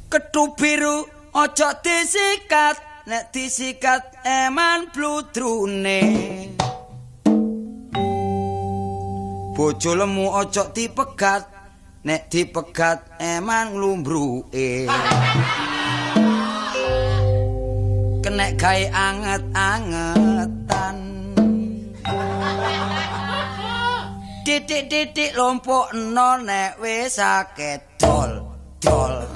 Kethu biru aja disikat, nek disikat eman bludrune. Bojo lemu aja dipegat, nek dipegat eman nglumbruke. Kenek gawe anget-angetan. Titik-titik lompokno nek wis akeh dol dol.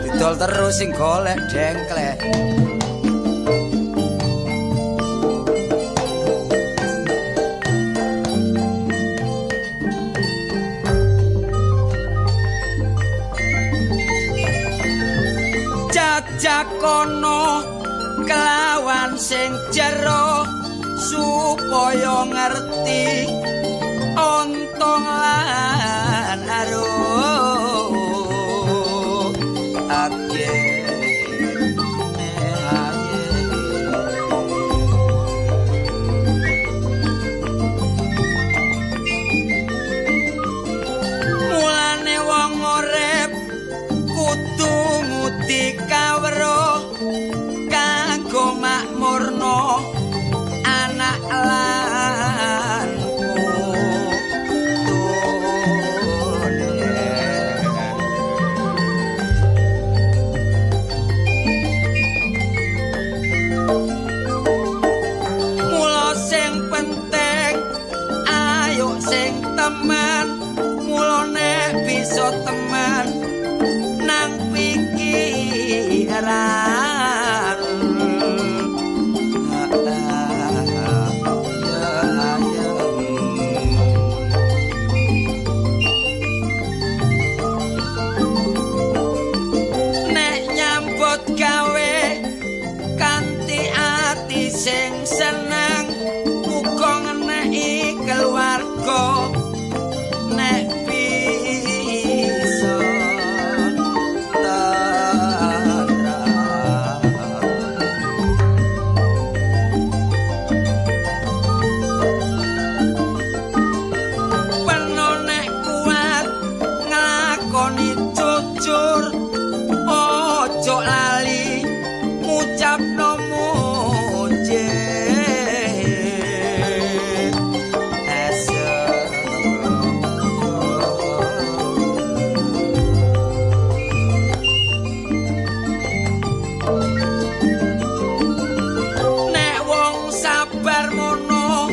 Didol terus sing golek dengklek. Jajakono kelawan sing jero supaya ngerti ontong lan aruh. Mulane wong urip kudu ngudi kawruh kanggo makmurno anak lan putune. Mula sing penting ayo sing temen, mula nek bisa temen nang pikiran. Nek nyambut gawe kanthi ati sing seneng, uga ngeneki keluarga nek bisa tentrem. Peno nek kuat nglakoni jujur, ojo lali ngucapno mujih. Nek wong sabar mono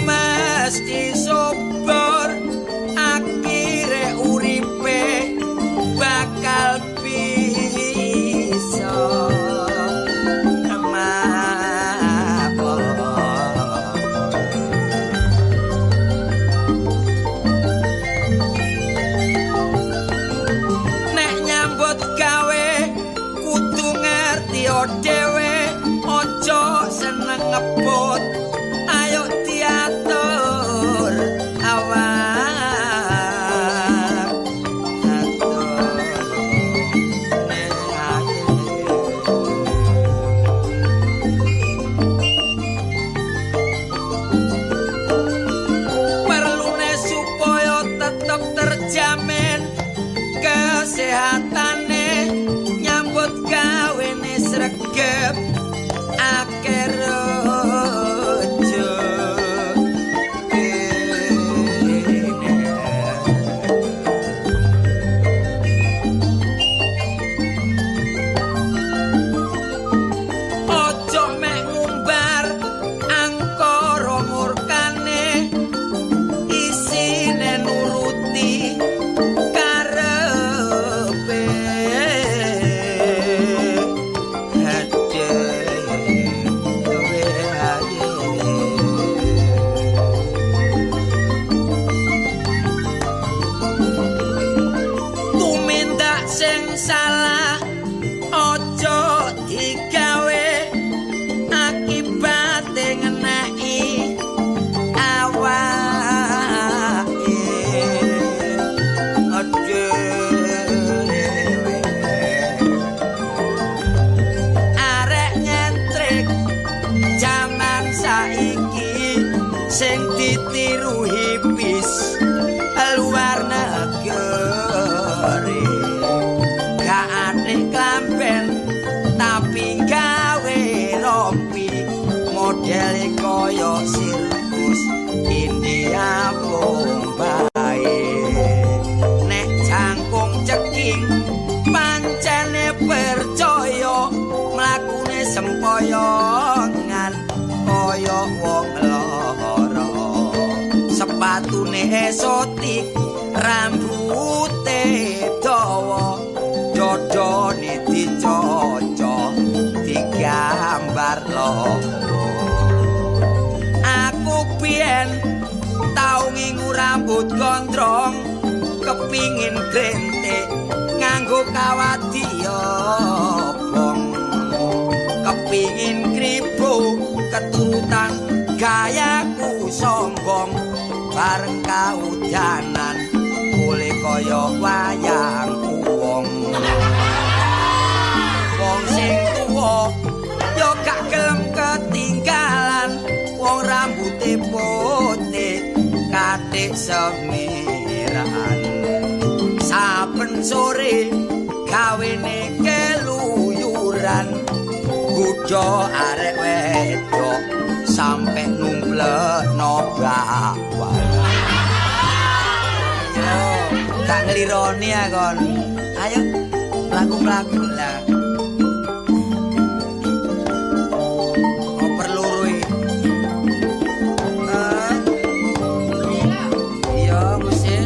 mesti subur, akhire uripe bakal bisa mabur. Nek nyambut gawe kudu ngerti dhewe, aja seneng ngebut, ayo diatur awak. Perlune supaya tetep terjamin kesehatane, nyambut gawene sregep akeh rejekine. Ojo mek ngumbar angkara murkane, isine nuruti karepe. Tumindak sing salah aja digawe, akibate ngeneki awake dhewe. Arek nyentrik jaman saiki sing ditiru hipis luar negeri. esotik, rambute dawa, dodone dicoco digambar lowo. Aku biyen tau ngingu rambut gondrong, kepingin glentik nganggo kawat diobong, kepingin kribo keturutan gayaku sombong, bareng kaudanan oleh kaya wayang wong. Wong sing tuwa yo gak gelem ketinggalan, wong rambute putih katik semiran. Saben sore gawene keluyuran, nggodha arek wedok sampe numplekno bakwan. Yo, gak nglironi ya kon. Ayo mlaku-mlaku lah. Oper loro iki. Iya, mesti.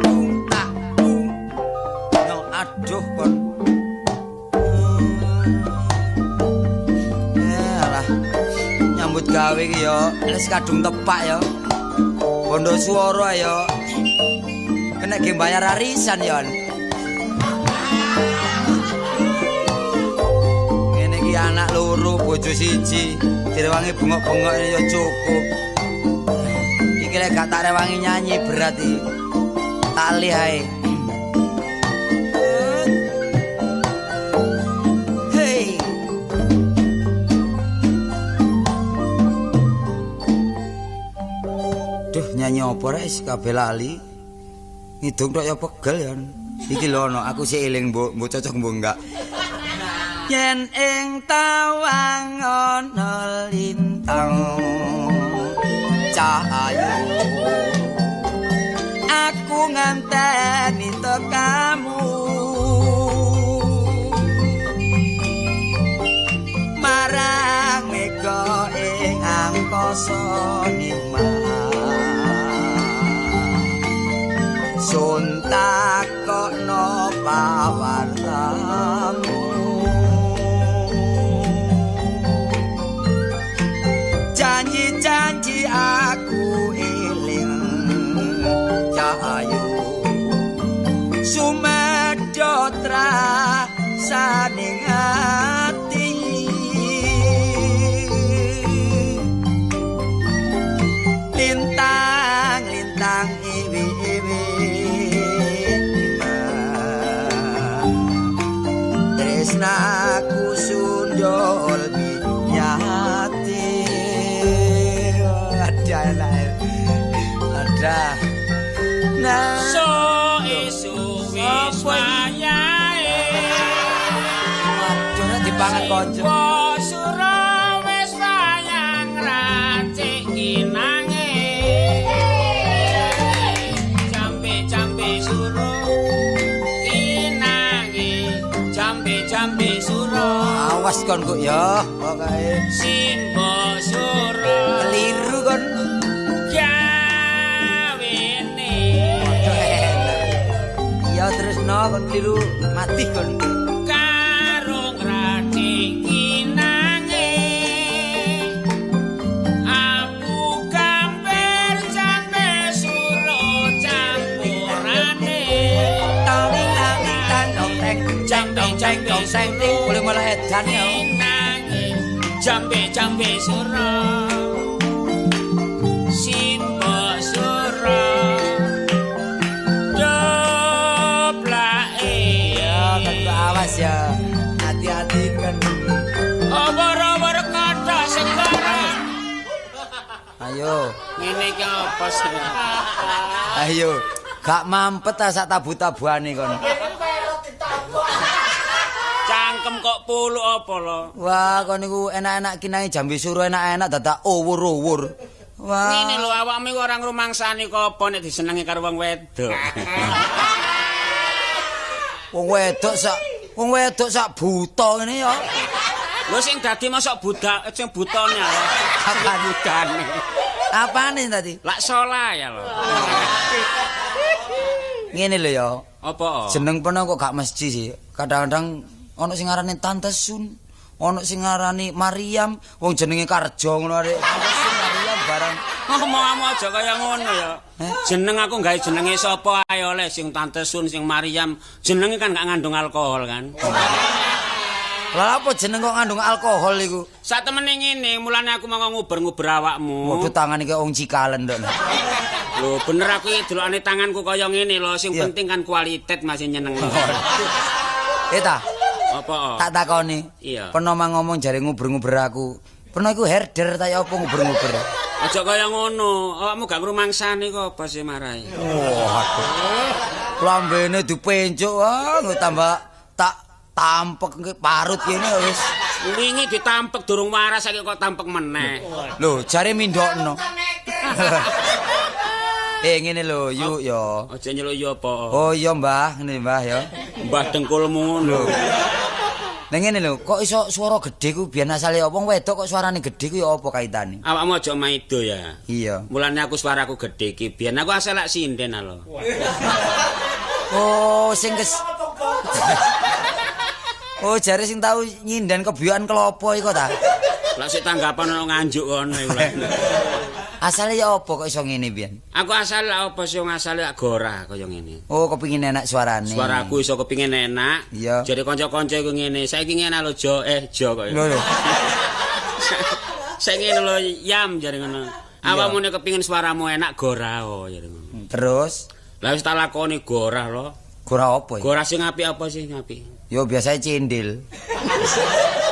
Tung tak tung. No, aduh kon. Alah, nyambut gawe iki ya wis kadung tepak ya. Bondo swara ya. Kena ge bayar arisan ya. Ngene iki anak loro, bojo siji, direwangi bengok-bengok ya cukup. Iki lek gak tak rewangi nyanyi berat iki. Tali ae. Hey. Duh, nyanyi apa rek wis kabeh lali. Ngidung tok ya pegel ya. Iki lho ana, aku sik eling mbok cocok mbok enggak. Yen ing tawang ana lintang cahaya, aku ngenteni tekamu. Marang mega ing angkasa nimas, sun takokno pawartamu. Janji-janji aku eling cahayu, sumedho trasaning ati. Lintang-lintang iwi-iwi tresnaku sundul binyati. Ada ada. Nah, so isu wis wayahe. Waduh, nek dipangan kanca. Sura wis wayang racik kinange. Jambe-jambe sura kinange, jambe-jambe sura. Awas kon kok ya, pokoke Simbo sura. Keliru kon. Gawene. Waduh enak. Iya terus no kon keliru mati kon. Karo ngracik kinange. Aku gambar jambe sura campurane. Tang tang tang dong teng jang dong teng dong teng ting boleh malah edan ya. Jambe jambe sura. Simbo sura. Doblake. Ya kan awas ya. Hati-hati kan. Obor-obor kathok segara. Ayo. Ngene iki apa sih? Ayo, gak mampet ta sak tabu-tabuane kon. Cangkem kok puluk apa lho? Wah, kon niku enak-enak kinange jambe suro enak-enak dadak uwur-uwur. Wah. Ngene lho awakmu iku ora ngrumangsani kok apa nek disenengi karo wong wedok. Wong wedok sak buta ngene ya. Lho sing dadi mosok budak sing butone lho. Apa budane? Apane tadi? Lak sola ya lho. Ngene lho ya. Apa? Jeneng peno kok gak mesti sih. Kadang-kadang ana sing ngarani Tante Sun, ana sing ngarani Mariam, wong jenenge Karjo ngono arek. Tante Sun, Mariam barang. Ngomong-ngomong aja kaya ngono ya. Jeneng aku gawe jenenge sapa ae oleh sing Tante Sun, sing Mariam, jenenge kan gak ngandung alkohol kan. Lah apa jeneng kok ngandung alkohol iku? Sak temene ngene, mulane aku mau nguber-nguber awakmu. Waduh tangane kaya wong cikalen ndok. Lho bener aku iki delokane tanganku kaya ngene lho, sing penting kan kualitas masih nyenengno. Eh ta? Apa? Tak takoni. Iya. Peno mang ngomong jare nguber-nguber aku. Peno iku herder ta ya apa nguber-nguber? Aja kaya ngono, awakmu gak ngrumangsani kok apa sih marai. Waduh. Lambene dipencuk, ah tambah tak tampek parut kene wis. Wingi ditampek durung waras saiki kok tampek meneh. Lho, jare mindokno. Ngene lho, yuk ya. Aja nyeluk yo apa. Oh iya, Mbah, ngene Mbah ya. Mbah dengkulmu ngono. Lah ngene lho, kok iso swara gedhe ku biyen asale apa wong wedok kok suarane gedhe ku ya apa kaitane? Awakmu aja maido ya. Iya. Mulane aku suaraku gedhe iki biyen aku asal lak sinden lho. Oh, sing kes Oh, jare sing tau nyinden kebiyokan kelopo iku ta? Lah sik tanggapan ono Nganjuk kono iku. Asale ya apa kok iso ngene biyen? Aku asale apa sing asale lak gorah kaya ngene. Oh, kepingin enak suarane. Suaraku iso kepingin enak. Iya. Jare kanca-kanca iku ngene. Saiki ngene lho Jo, Jo kok. Lho. Saiki ngene lho Yam jare ngono. Awakmu nek kepingin suaramu enak gorah jare ngono. Terus? Lah wis tak lakoni gorah lho. Gorah apa iki? Gorah sing apik apa sing apik? Yo biasane cindil.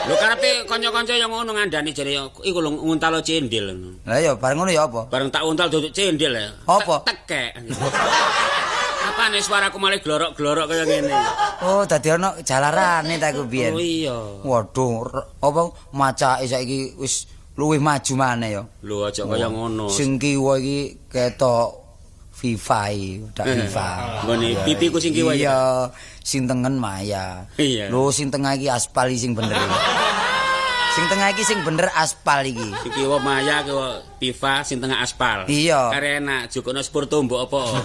Lho karepe kanca-kanca yang ngono ngandani jare iku lho nguntalo cindil ngono. Lah ya bareng ngono ya apa? Bareng tak untal duduk cindil ya. Apa? Tekek. Apane suaraku malah glorok-glorok kaya ngene. Oh, dadi ana jalarane ta iku biyen. Oh iya. Waduh, apa macake saiki wis luwih maju maneh ya. Lho aja kaya ngono. Sing kiwa iki ketok FIFA iki, dak FIFA. Nggone pipiku sing kiwa iki. Iya, sing tengen Maya. Lho sing tengah iki aspal iki sing bener. Sing tengah iki sing bener aspal iki. Sing kiwa Maya, kiwa FIFA, sing tengah aspal. Iya. Kare enak jukukno sepur tumbuk apa.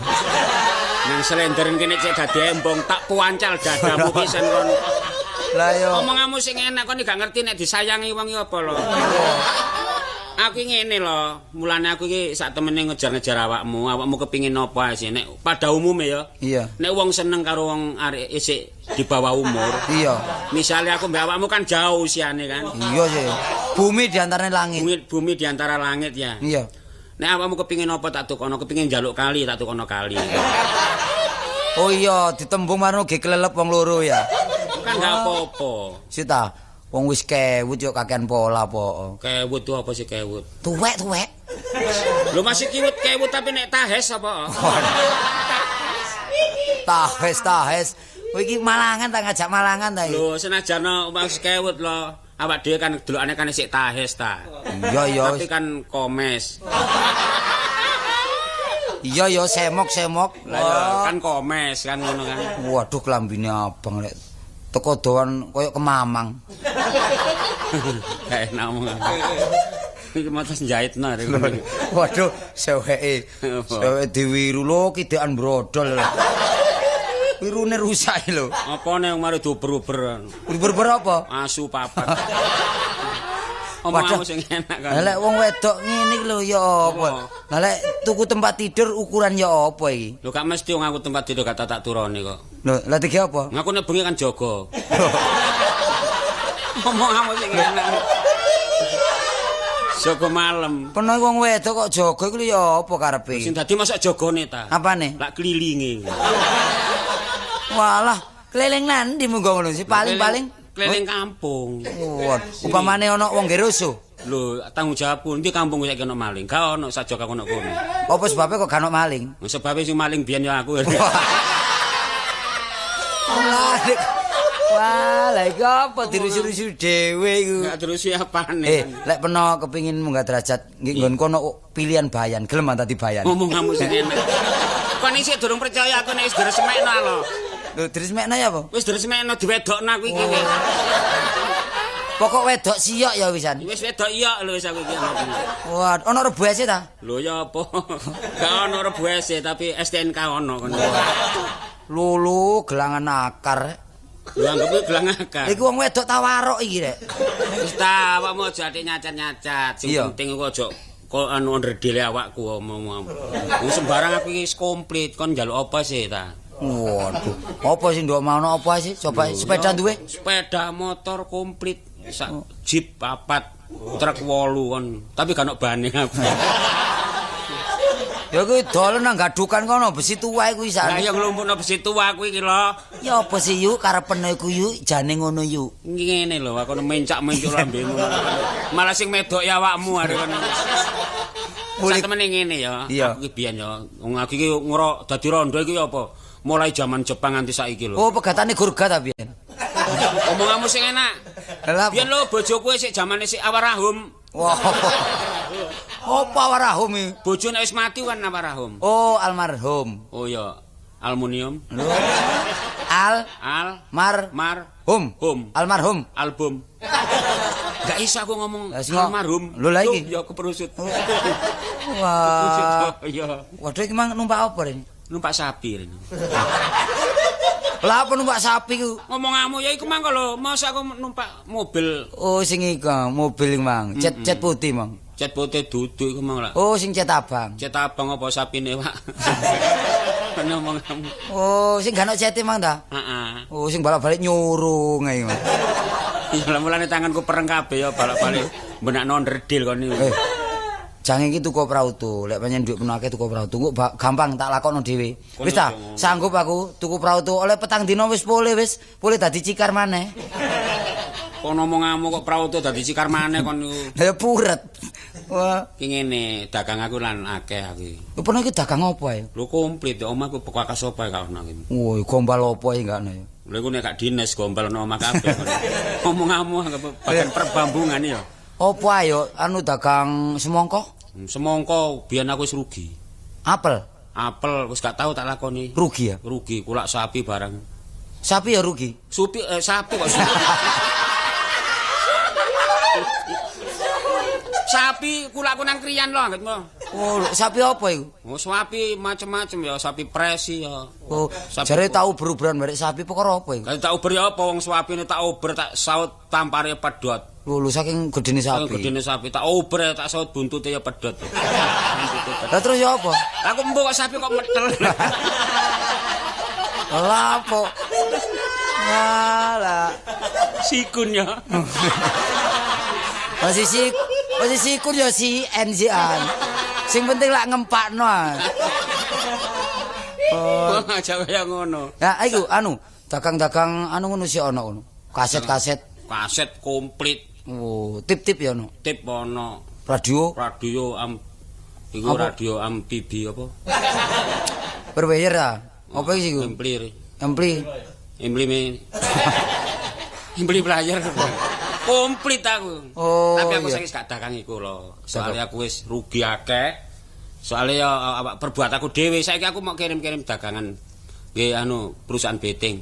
Nang slenderen kene cek dadi embong tak puancal dadamu pisan kon. Lah yo. Omonganmu sing enak kon gak ngerti nek disayangi wong iki apa lho. Aku ngene lho, mulane aku iki sak temene ngejar-ngejar awakmu, awakmu kepingin apa sih nek pada umume ya. Iya. Nek wong seneng karo wong arek isik di bawah umur. Iya. Misalnya aku mbek awakmu kan jauh usiane kan. Iya sih. Bumi di antara langit. Bumi di antara langit ya. Iya. Nek awakmu kepingin apa tak tukono, kepingin njaluk kali tak tukono kali. Oh iya, ditembung marno ge klelep wong loro ya. Kan gak apa-apa. Sita. Wong wis kewut yo kakean pola apa. Kewut tuh apa sih kewut? Tuwek-tuwek. Lho masih kiwut kewut tapi nek tahes apa? Tahes tahes. Kowe iki malangan ta ngajak malangan ta iki? Lho senajan wis kewut lho, awak dhewe kan delokane kan isik tahes ta. Iya iya. Tapi kan komes. Iya ya semok-semok. Lah ya kan komes kan ngono kan. Waduh klambine abang rek. Teko doan koyo kemamang. Gak enak omong. Iki matas njahitno arek. Waduh, seweke. Seweke diwiru lho kidekan brodol. Wirune rusak lho. Apane wong mari diuber-uber. Uber-uber apa? Asu papat. Omonganmu sing enak kan. Lah lek wong wedok ngene iki lho ya apa? Lah lek tuku tempat tidur ukuran ya apa iki? Lho gak mesti wong aku tempat tidur gak tak turoni kok. Lho, lah iki apa? Ngaku nek bengi kan jaga. Omonganmu sing enak. Jaga malam. Peno wong wedok kok jaga iku ya apa karepe? Sing dadi mosok jagane ta? Apane? Lak klilinge. Walah, keliling nandi munggo ngono sih paling-paling keliling kampung. Waduh, upamane ana wong gerusuh. Lho, tanggung jawabku ndi kampung saiki ana maling? Gak ono saja kok ono kono. Apa sebabe kok gak ono maling? Sebabe sing maling biyen ya aku. Wah, lha iki apa dirusuh-rusuh dhewe iku? Gak dirusuh apane. Lek peno kepingin munggah derajat nggih nggon kono pilihan bayan, gelem dadi bayan. Ngomong-ngomong sing enak. Kon isih durung percaya aku nek wis diresmekno lho. Lho diresmekno ya apa? Wis diresmekno diwedokno aku iki. Pokok wedok siok ya wisan. Wis wedok iya lho wis aku iki. Wah, ana rebuese ta? Lho ya apa? Gak ana rebuese tapi STNK ana kono. Lulu gelangan akar. Lho anggap gelang akar. Iku wong wedok ta warok iki rek. Wis ta awakmu aja atik nyacat-nyacat. Sing penting iku aja kok anu ndredele awakku omong. Wong sembarang aku iki wis komplit, kon njaluk apa sih ta? Waduh, apa sih ndok mau apa sih? Coba sepeda duwe? Sepeda motor komplit. Sak jeep 4, truk 8 kon. Tapi gak ono bane aku. Ya kuwi dolen nang gadukan kono besi tua iku isan. Lah ya nglumpukno besi tua kuwi iki lho. Ya apa sih yuk karepene iku yuk jane ngono yuk. Ngene lho aku mencak-mencuk lambemu. Malah sing medoki awakmu arek kono. Sak temene ngene ya. Aku iki biyen ya wong aku iki ngro dadi rondo iki apa? Mulai zaman Jepang nganti saiki lho. Oh, pegatane gurga ta biyen. Omonganmu sing enak. Biyen lho bojoku sik zamane sik awarahum. Wah. Apa awarahum iki? Bojo nek wis mati kan awarahum. Oh, almarhum. Oh iya, aluminium. Lho. Al al mar mar hum. Hum. Almarhum. Album. Gak iso aku ngomong almarhum. Lho lah iki. Ya keperusut. Wah. Iya. Waduh iki mang numpak apa rene? Numpak sapi rene. Lah apa numpak sapi ku? Ngomongamu ya iku mang lho, masa aku numpak mobil. Oh sing iku mobil mang, cat putih mang. Cat putih duduk iku mang lah. Oh sing cat abang. Cat abang apa sapine, Pak? Ngomongamu. Oh sing gak ono cete mang ta? Heeh. Oh sing balak-balik nyurung ae. Iya lah mulane tanganku pereng kabeh ya balak-balik benakno ndredil kon niku. Jange iki tuku prauto, lek pancen dhuwit menake tuku prauto, engko gampang tak lakokno dhewe. Wis ta, sanggup aku tuku prauto oleh petang dina wis pulih wis, pulih dadi cikar maneh. Kon omonganmu kok prauto dadi cikar maneh kon niku. Lah ya puret. Wah, iki ngene, dagang aku lan akeh aku. Lho pernah iki dagang apa ae? Lho komplit omahku bekas apa gak ono iki. Woi, gombal apa ae gak ono ya. Lha iku nek gak dinas gombal ono omah kabeh. Omonganmu anggap bagian perbambungan ya. Apa ayo anu dagang semangka? Semangka biyen aku wis rugi. Apel? Apel wis gak tau tak lakoni. Rugi ya? Rugi kulak sapi barang. Sapi ya rugi? Supi sapi kok. Sapi kulakku nang kriyan lho anggitmu. Oh, sapi apa iku? Oh, sapi macem-macem ya, sapi presi ya. Oh, jare tak uber-uberan barek sapi perkara apa iku? Lah tak uber ya apa wong sapine tak uber tak saut tampare pedhot. Lho, saking gedene sapi. Saking gedene sapi tak uber tak saut buntute ya pedhot. Lah terus ya apa? Aku mbok kok sapi kok metel. Lah apa? Walah. Sikun ya. Posisi sikun ya si NCan. Sing penting lak ngempakno. Oh, aja kaya ngono. Ya iku anu, dagang-dagang anu ngono sih ono ngono. Kaset-kaset. Kaset komplit. Oh, tip-tip ya ono. Tip ono. Radio? Radio am iku radio amfibi apa? Berbayar ta? Apa iki iku? Ampli. Ampli. Ampli me. Ampli player. Komplit aku. Oh, tapi aku saiki gak dagang iku lho. Soale aku wis rugi akeh. Soale ya awak perbuat aku dhewe. Saiki aku mau kirim-kirim dagangan nggih anu perusahaan beting.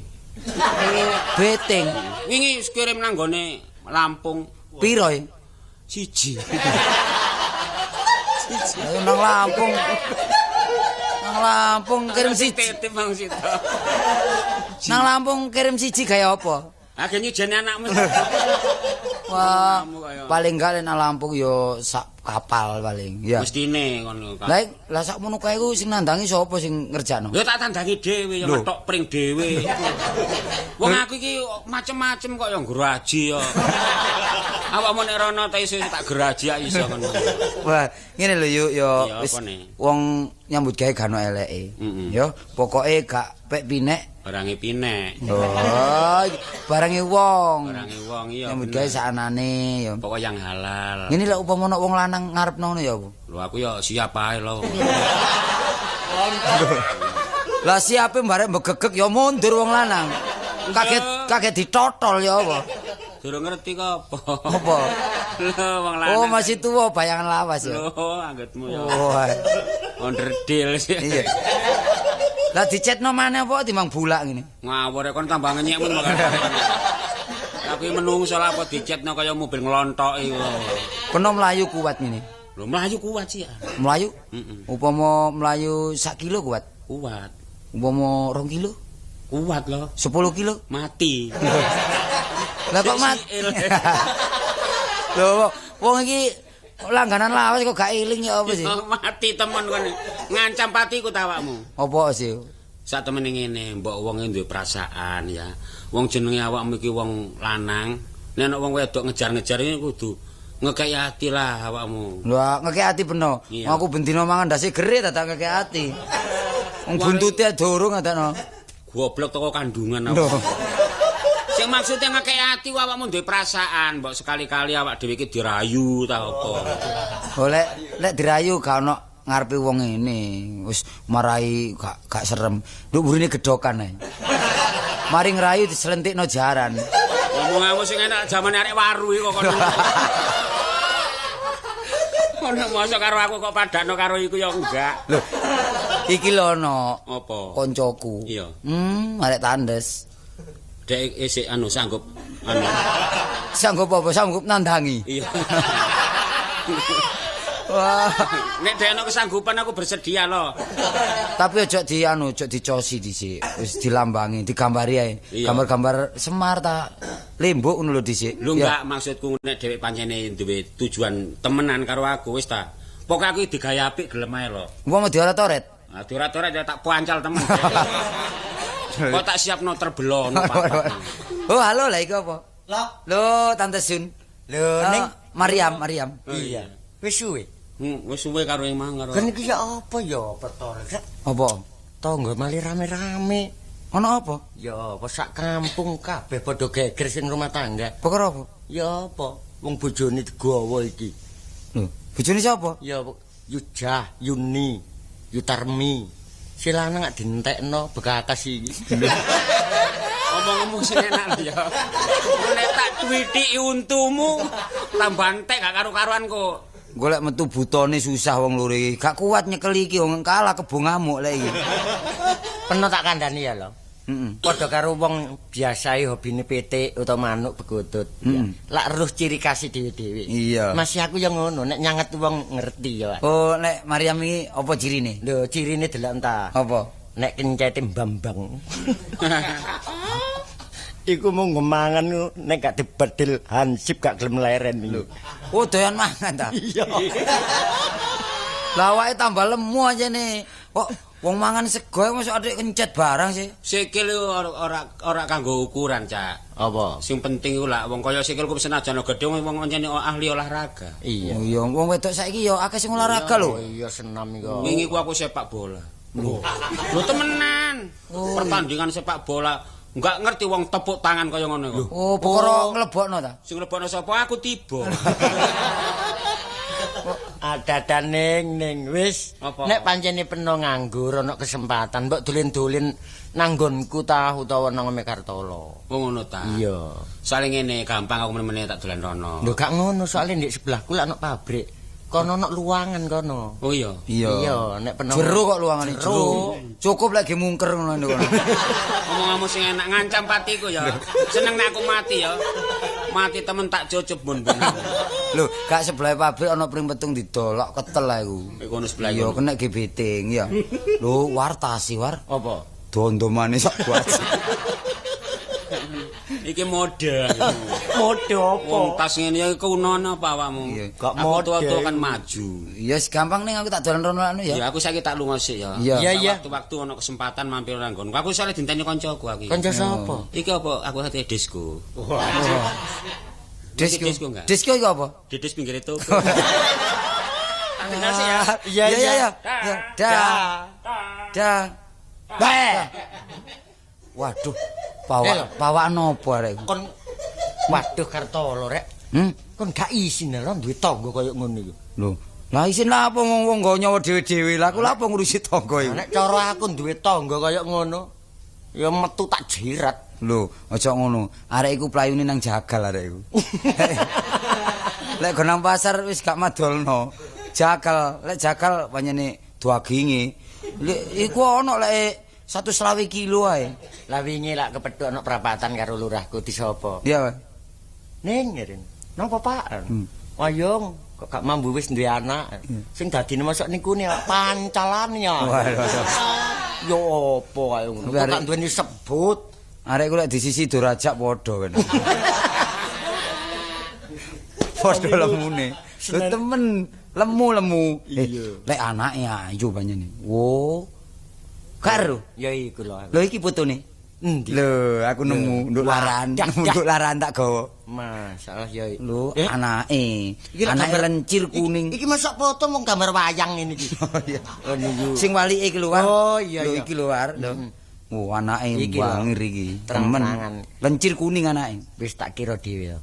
Beting. Wingi kirim nang gone Lampung. Piro e? Siji. Siji. Ayo nang Lampung. Nang Lampung kirim siji. Titip mang situ. Nang Lampung kirim siji gawe apa? Agek nyujeni anakmu. Wah, paling gak nang Lampung yo sak kapal paling. Ya. Mestine ngono. Lah lah sakmono kae ku sing nandangi sapa sing ngerjakno? Ya tak tandangi dhewe ya metok pring dhewe. Wong aku iki macem-macem kok ya nggraji ya. Awakmu nek rono ta iso tak graji ya iso ngono. Wah, ngene lho yuk yo wis wong nyambut gawe gak ono eleke. Ya, pokoke gak pek pinek. Barange pinek. Oh, barange wong. Barange wong iya. Nyambut gawe sakanane ya. Pokoke yang halal. Ngene lek upama ono wong lanang ngarepno ngono ya apa? Lho aku ya siap ae lho. Lah siape barek mbegegeg ya mundur wong lanang. Kaget ditotol ya apa? Durung ngerti kok apa. Apa? Lho wong lanang. Oh, masih tuwa bayangan lawas ya. Lho anggitmu ya. Oh. Onderdil sih. Iya. Lah dicetno maneh apa timbang bulak ngene. Ngawur kon tambah ngenyekmu makane. Aku menungso lah apa dicetno kaya mobil nglontok iku. Peno mlayu kuat ngene. Lho mlayu kuat sih. Mlayu? Heeh. Upama mlayu sak kilo kuat? Kuat. Upama 2 kilo? Kuat lho. 10 kilo? Mati. Lah kok mati? Lho wong iki langganan lawas kok gak eling ya apa sih? Mati temen kon. Ngancam patiku ta awakmu. Apa sih? Sak temene ngene, mbok wong duwe perasaan ya. Wong jenenge awakmu iki wong lanang, nek ana wong wedok ngejar-ngejar iki kudu ngekeki ati lah awakmu. Lho, ngekeki ati peno. Aku bendina mangan ndase gere dadak ngekeki ati. Wong buntute durung adakno. Goblok teko kandungan awak. Sing maksude ngekeki ati awakmu duwe perasaan, mbok sekali-kali awak dhewe iki dirayu ta apa. Oh lek dirayu gak ono ngarepe wong ngene, wis marai gak serem. Nduk burine gedhokan ae. Mari ngrayu diselentikno jaran. Ngomong-ngomong sing enak jamane arek waru iki kok kono. Kono mosok karo aku kok padakno karo iku ya enggak. Lho. Iki lho ono. Apa? Koncoku. Iya. Arek tandes. Dek isih anu sanggup anu. Sanggup apa? Sanggup nandangi. Iya. Wah, nek dhek ana kesanggupan aku bersedia lho. Tapi aja di anu, aja dicosi dhisik. Wis dilambangi, digambari ae. Gambar-gambar Semar ta Limbuk ngono lho dhisik. Lho enggak maksudku nek dhewek pancene duwe tujuan temenan karo aku wis ta. Pokoke aku digawe apik gelem ae lho. Wong mau dioret-oret. Nah, dioret-oret ya tak pancal temen. Kok tak siapno terbelono papat. Oh, halo lah iku apa? Lho. Lho, Tante Sun. Lho, ning Mariam. Iya. Wis suwe. Wis suwe karo yang mang karo. Kan iki ya apa ya pertara? Apa? Tangga mali rame-rame. Ana apa? Ya apa sak kampung kabeh padha geger sing rumah tangga. Perkara apa? Ya apa? Wong bojone digawa iki. Lho, bojone sapa? Ya Yujah, Yuni, Yutarmi. Si lanang gak dientekno bekakas iki. Omong-omong sing enak lho ya. Nek tak twithiki untumu tambah entek gak karu-karuan kok. Golek metu butone susah wong loro iki. Gak kuat nyekel iki wong kalah kebo ngamuk lek iki. Peno tak kandhani ya lho. Heeh. Padha karo wong biasae hobine pitik utawa manuk begudut. Lak eruh ciri khas dhewe-dhewe. Iya. Masih aku yang ngono nek nyanget wong ngerti ya. Oh, nek Mariam iki apa cirine? Lho, cirine delok entah. Apa? Nek kencete mbambang. Iku mung mangan nek gak dibedil hansip gak gelem leren lho. Oh, doyan mangan ta? Iya. Lah awake tambah lemu anjene. Kok wong mangan sego mosok adik kencet barang sih. Sikil ora kanggo ukuran, Cak. Apa? Sing penting iku lak wong kaya sikilku senajan gedhe wong anjene ahli olahraga. Iya. Oh iya, wong wedok saiki ya akeh sing olahraga lho. Oh iya senam iku. Wingi ku aku sepak bola. Lho temenan. Pertandingan sepak bola enggak ngerti wong tepuk tangan kaya ngono kok. Oh, perkara nglebokno ta? Sing nglebokno sapa? Aku tiba. Ada ning wis. Nek pancene peno nganggur ana kesempatan mbok dolen-dolen nanggonku ta utawa nang Ome Kartolo. Oh ngono ta. Iya. Soale ngene gampang aku meneh-meneh tak dolan rono. Lho gak ngono soale ndek sebelahku lak ana pabrik. Kono ana luangan kono. Oh iya. Iya, nek peno. Jero kok luangane jero. Cukup lek ge mungker ngono kono. Omong-omong sing enak ngancam patiku ya. Seneng nek aku mati ya. Mati temen tak cucup bon-bon. Lho, gak sebelah pabrik ana pring petung didolok ketel ae iku. Iku ono sebelah. Iya, kena ge beting ya. Lho, wartasi war. Apa? Dondomane sak buat. Iki mode. Mode apa? Wong tas ngene iki kuno apa awakmu? Gak mode. Aku tua-tua kan maju. Ya wis gampang ning aku tak dolan rono anu ya. Ya aku saiki tak lunga sik ya. Iya. Waktu-waktu ana kesempatan mampir nang nggonku. Aku soalé dinteni kancaku aku. Kanca sapa? Iki apa aku hati disco. Disco. Disco iku apa? Didis pinggir toko. Tinggal sik ya. Iya iya. Dah. Dah. Bah. Waduh. Pawak nopo arek iku? Kon waduh Kartolo rek. Kon gak isin lho duwe tangga kaya ngono iku. Lho, lah isin lha apa wong nggo nyawa dhewe-dhewe. Lah aku lha apa ngurusi tangga iku? Nek cara aku duwe tangga kaya ngono, ya metu tak jirat. Lho, aja ngono. Arek iku playune nang jagal arek iku. Lek go nang pasar wis gak madolno. Jagal, lek jagal pancene daginge. Iku ana lek 120 kilo ae. Lah wingi lak kepethuk ana perapatan karo lurahku disapa. Iya. Ning ngene. Napa, Pak? Wayung kok gak mambu wis duwe anak. Sing dadine mosok niku ne pancalan ya. Ya apa kae ngono. Kok gak duweni sebut. Arek ku lek di sisi dorajak padha kan. Padha lemune. Lho temen lemu-lemu. Lek anake ayu panjenengan. Wo. Karo. Ya iku lho. Lho iki putune. Endi? Lho, aku nemu nduk laran, nduk laran tak gawa. Masalah ya. Lho, anake. Anake lencir kuning. Iki mosok foto mung gambar wayang ngene iki. Oh iya. Sing walike iki luar. Oh iya. Lho iki luar. Lho. Oh, anake wangir iki. Temen. Lencir kuning anake. Wis tak kira dhewe.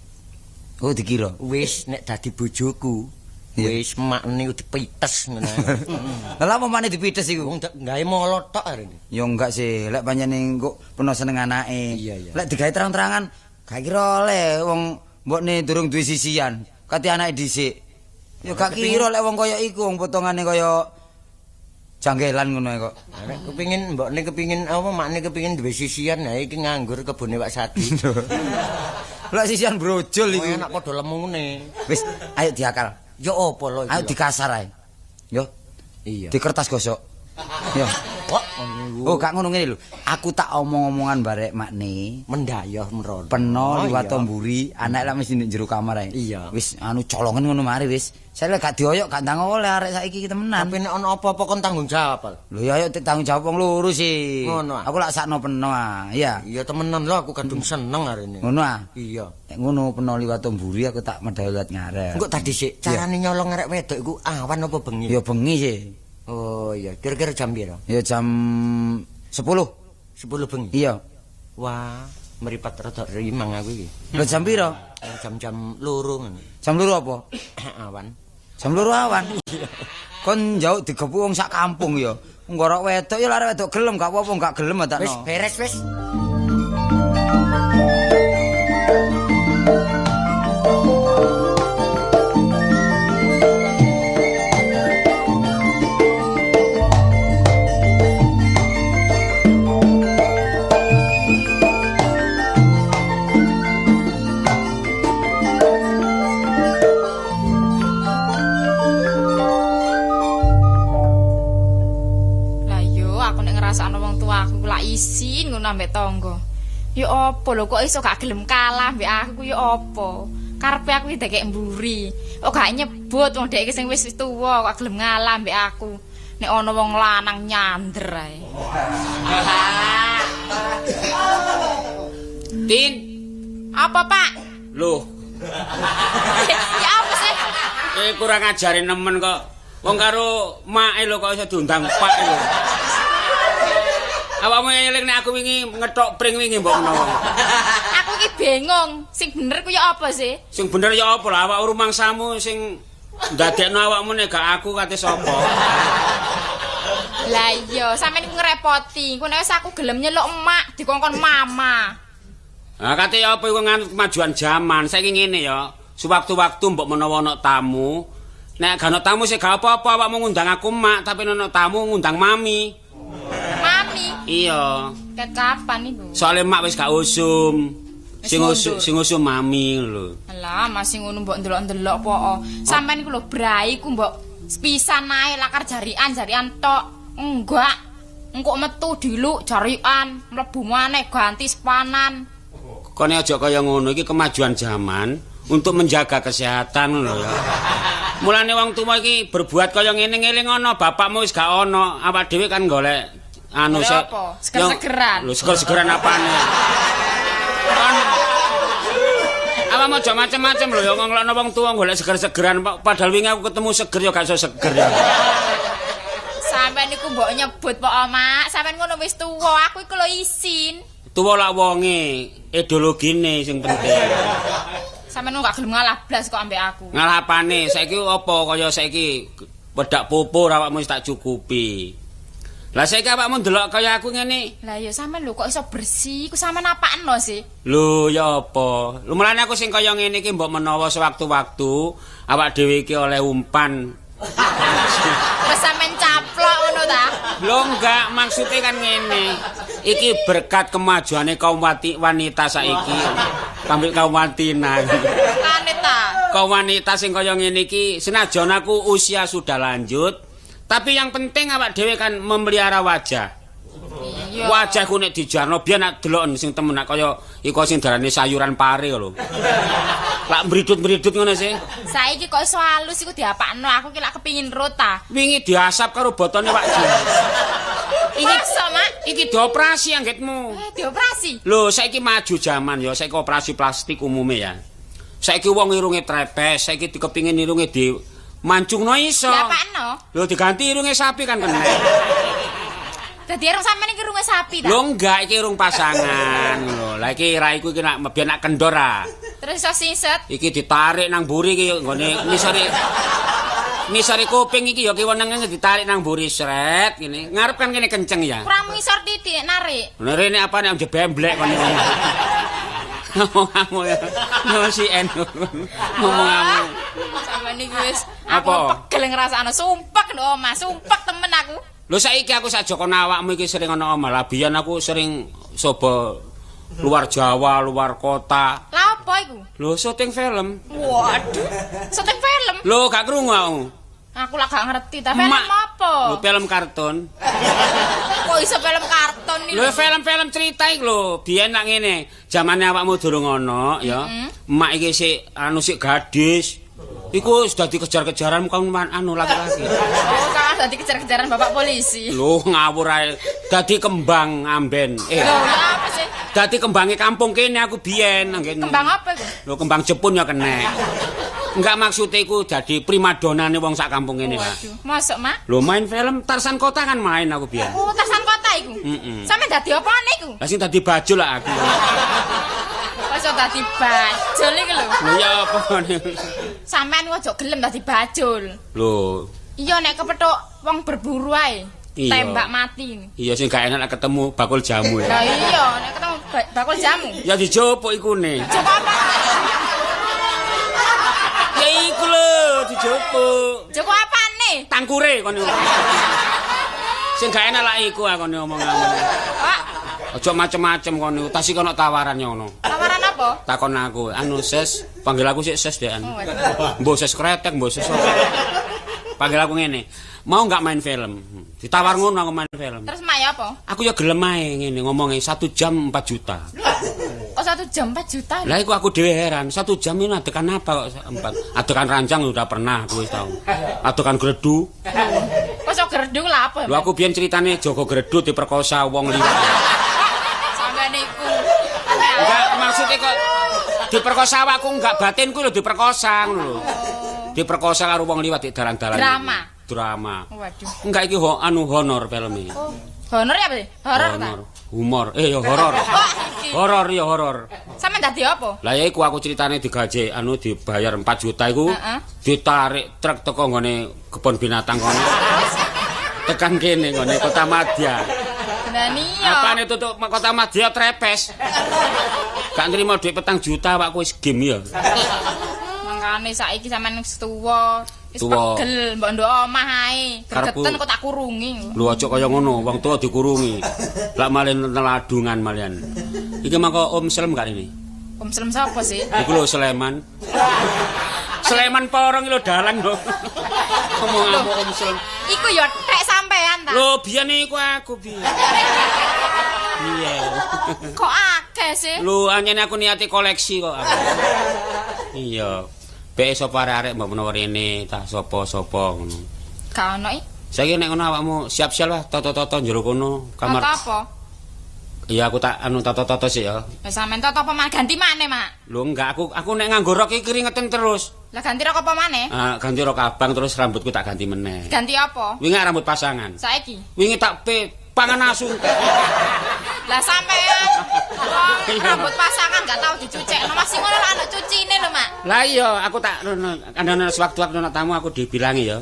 Oh, dikira. Wis nek dadi bojoku. Wis makne dipites ngono. Lah apa makne dipites iku? Wong gawe molo tok arene. Ya enggak sih, lek pancene engko peno seneng anake. Iya. Lek digawe terang-terangan gak kira oleh wong mbokne durung duwe sisian, kate anake dhisik. Ya gak kira lek wong kaya iku wong potongane kaya janggelan ngono kok. Nek kepengin mbokne kepengin apa makne kepengin duwe sisian, ha iki nganggur kebone Pak Sadi. Lek sisian brojol iku. Enak padha lemune. Wis, ayo diakal. Ya apa lho iki? Ayo dikasar ae. Yo. Iya. Di kertas gosok. Yo. Kok Oh, gak ngono ngene lho. Aku tak omong-omongan barek makne. Mendayah mrono. Peno liwat mburi, anak lak mesti nek jero kamar ae. Iya. Wis anu colongen ngono mari wis. Saya lek gak dioyok gak ndang oleh arek saiki temenan. Tapi nek ana apa-apa kon tanggung jawab. Lho ya ayo tanggung jawab wong loro sih. Ngono. Aku lak sakno peno ah. Iya. Iya temenan lho aku kadung seneng arene. Ngono ah. Iya. Nek ngono peno liwat mburi aku tak medhal liwat ngarep. Engko tadi sik carane nyolong arek wedok iku awan apa bengi? Ya bengi sih. Oh iya, kira-kira jam piro? Ya jam 10. 10 bengi. Iya. Wah, meripat rada rimang aku iki. Lho jam piro? Jam-jam 2 ngono. Jam 2 apa? Awan. Jam 2 awan. Kon jauh digepuk wong sak kampung ya. Nggorok wedok ya arek wedok gelem gak apa-apa, gak gelem tak. Wis beres wis. Isin ngono ambek tangga. Ya apa lho kok iso gak gelem kalah ambek aku ku ya apa? Karepe aku iki dekek mburi. Kok gak nyebut wong dhek iki sing wis tuwa kok gelem ngalah ambek aku. Nek ana wong lanang nyander ae. Tin, apa Pak? Loh. Ya apa sih? Kurang ajare nemen kok. Wong karo make lho kok iso diundang Pak lho. Awakmu eling nek aku wingi ngethok pring wingi mbok menawa. Aku iki bingung, sing bener ku ya apa sih? Sing bener ya apa lah awak rumangsamu sing ndadekno awakmu nek gak aku kate sapa? Lah iya, sampeyan iku ngrepoti. Engko nek wis aku gelem nyeluk emak dikongkon mama. Lah kate ya apa iku nganut kemajuan jaman. Saiki ngene ya, sewaktu-waktu mbok menawa ana tamu, nek gak ana tamu sih gak apa-apa awakmu ngundang aku mak, tapi nek ana tamu ngundang mami. Mami. Iya. Ket kapan iku? Soale mak wis gak usum. Sing usum mami lho. Alah, masih ngono mbok ndelok-ndelok po. Sampeyan iku lho brai ku mbok sepisan ae lakar jarian-jarian tok. Enggak. Engko metu diluk jarian, mlebu maneh ganti sepanan. Kone aja kaya ngono iki kemajuan zaman untuk menjaga kesehatan lho ya. Mulane wong tuwa iki berbuat kaya ngene ngeling ana bapakmu wis gak ana, awak dhewe kan golek anu seger-segeran. Lho seger-segeran apane? Awakmu aja macem-macem lho ya nglokno wong tuwa golek seger-segeran padahal wingi aku ketemu seger ya gak iso seger ya. Sampeyan niku mbok nyebut pok Mak, sampeyan ngono wis tuwa, aku iku lho isin. Tuwa lak wonge, ideologine sing penting. Sampeyan gak gelem ngalah blas kok ambek aku. Ngalah apane? Saiki apa kaya saiki wedak pupur awakmu wis tak cukupi. Lah saiki awakmu ndelok kaya aku ngene. Lah ya sampeyan lho kok iso bersih, iku sampeyan apaan lho sih? Lho ya apa? Lho mulane aku sing kaya ngene iki mbok menawa sewaktu-waktu awak dhewe iki oleh umpan. Wis sampeyan caplok ngono ta? Lho enggak, maksude kan ngene. Iki berkat kemajuane kaum wanita saiki. Kambil kaum wantina. Wanita. Kaum wanita sing kaya ngene iki senajan aku usia sudah lanjut, tapi yang penting awak dhewe kan memelihara wajah. Iya. Wajahku nek dijarno biyen nak deloken sing temen nak kaya iku sing darane sayuran pare lho. Lak mridut-mridut ngono sih. Saiki kok iso halus iku diapakno aku ki lak kepingin rota. Wingi diasap karo botone Pak Ji. Iki sama iki dioperasi anggitmu. Dioperasi. Lho saiki maju jaman ya, saiki operasi plastik umume ya. Saiki wong irunge trepes, saiki dikepingin irunge di mancungno iso. Diapakno? Lho diganti irunge sapi kan kena. Dadi irung sampean iki irunge sapi ta? Lho enggak, iki irung pasangan lho. Lah iki raiku iki nak biyen nak kendor ah. Terus iso singset. Iki ditarik nang mburi iki nggone ngisore. Ngisore kuping iki ya kiwa nengen ditarik nang mburi sret ngene. Ngarep kan kene kenceng ya. Kurang ngisor titik narik. Lho rene apa nek jebemblek kon iki. Ngomong-ngomong ya. Ngosi en. Ngomong-ngomong. Sampeyan iki wis aku pegel ngrasakno sumpek nduk omah, sumpek temen aku. Lho saiki aku sak joko awakmu iki sering ana omah. Lah biyen aku sering coba luar Jawa, luar kota. Lah apa iku? Lho syuting film. Waduh, syuting film. Lho gak krungu aku. Aku lah gak ngerti ta film apa? Lho film kartun. Kok iso film kartun iki? Lho film-film cerita iki lho, biyen nak ngene, zamane awakmu durung ana ya. Emak iki sik anu sik gadis. Iku sudah dikejar-kejaran kaum anu laki-laki. Oh, kan dadi kejar-kejaran bapak polisi. Lho ngawur ae. Dadi kembang amben. Lho, ya apa sih? Dadi kembange kampung kene aku biyen nang kene. Kembang apa iku? Lho kembang Jepun ya kena. Enggak maksudnya iku dadi primadonane wong sak kampung kene lah. Waduh, mosok, Mak? Lho main film Tarsan Kota kan main aku biyen. Oh, Tarsan Kota iku. Heeh. Sampe dadi apane iku? Lah sing dadi bajul lah aku. Mosok dadi bajul iku lho. Lho ya apa ngene. Sampeyan ojo gelem dadi bajul. Lho. Iya nek kepethuk wong berburu ae. Tembak mati. Iya sing gak enak nek ketemu bakul jamu ya. Lah iya nek ketemu bakul jamu. Ya dijupuk ikune. Dijupuk apa? Ya iku lho dijupuk. Jupuk apane? Tangkure kon niku. Sing gak enak lak iku aku omonganmu. Pak, aja macem-macem kon niku. Tas iki ana tawaran ngono. Tawaran apa? Takon aku, anu ses, panggil aku sik ses dekan. Mbok ses kretek, mbok ses apa. Panggil aku ngene. Mau enggak main film? Ditawar ngono aku main film. Terus mak ya apa? Aku ya gelem ae ngene ngomonge 1 jam 4 juta. Kok 1 jam 4 juta? Lah iku aku dhewe heran, 1 jam ini adegan apa kok 4? Adegan rancang udah pernah aku wis tau. Adegan gredu. Kok iso gredu lha apa? Lho aku biyen ceritane Joko Gredu diperkosa wong liwat. Sampeyan niku. Enggak maksudnya kok diperkosa awakku enggak batinku lho diperkosa ngono lho. Diperkosa karo wong liwat di dalan-dalan. Drama. Drama. Waduh. Enggak iki anu honor filme. Oh, honor ya apa sih? Horor ta? Humor. Ya horor. Horor ya horor. Sampeyan dadi apa? Lah ya iku aku ceritane digaji anu dibayar 4 juta iku. Ditarik truk teko nggone kebon binatang kono. Tekan kene nggone Kota Madya. Lah iya. Apane tutuk Kota Madya trepes. Gak nrimo dhuwit 4 juta awakku wis game ya. Mangkane saiki sampean wis tuwa. Wis pegel mbok ndok omah ae. Gregeten kok tak kurungi. Lho aja kaya ngono, wong tuwa dikurungi. Lah malih neladungan malian. Iki mangko Om Slem gak ini? Om Slem sapa sih? Iku lho Sleman. Sleman porong lho dalang lho. Ngomong aku Om Slem. Iku ya tek sampean ta. Lho biyen iku aku biyen. Iya. Kok akeh sih? Lho anjene aku niati koleksi kok aku. Iya. Bek sapa arek-arek mbok menawa rene ta sapa-sapa ngono. Gak ono iki. Saiki nek ngono awakmu siap-siap lah toto-toto njero kono kamar. Toto apa? Iya aku tak anu toto-toto sik ya. Wis sampean toto apa maneh ganti maneh, Mak? Lho enggak aku nek nganggo rok iki keringetan terus. Lah ganti rok apa maneh? Ganti rok abang terus rambutku tak ganti meneh. Ganti apa? Wingi rambut pasangan. Saiki. Wingi tak pangan asu. Lah sampean wong rambut pasangan gak tau dicucekno masih ngono lho anak cucine lho, Mak. Lah iya aku tak ana sewaktu-waktu ana tamu aku dibilangi ya.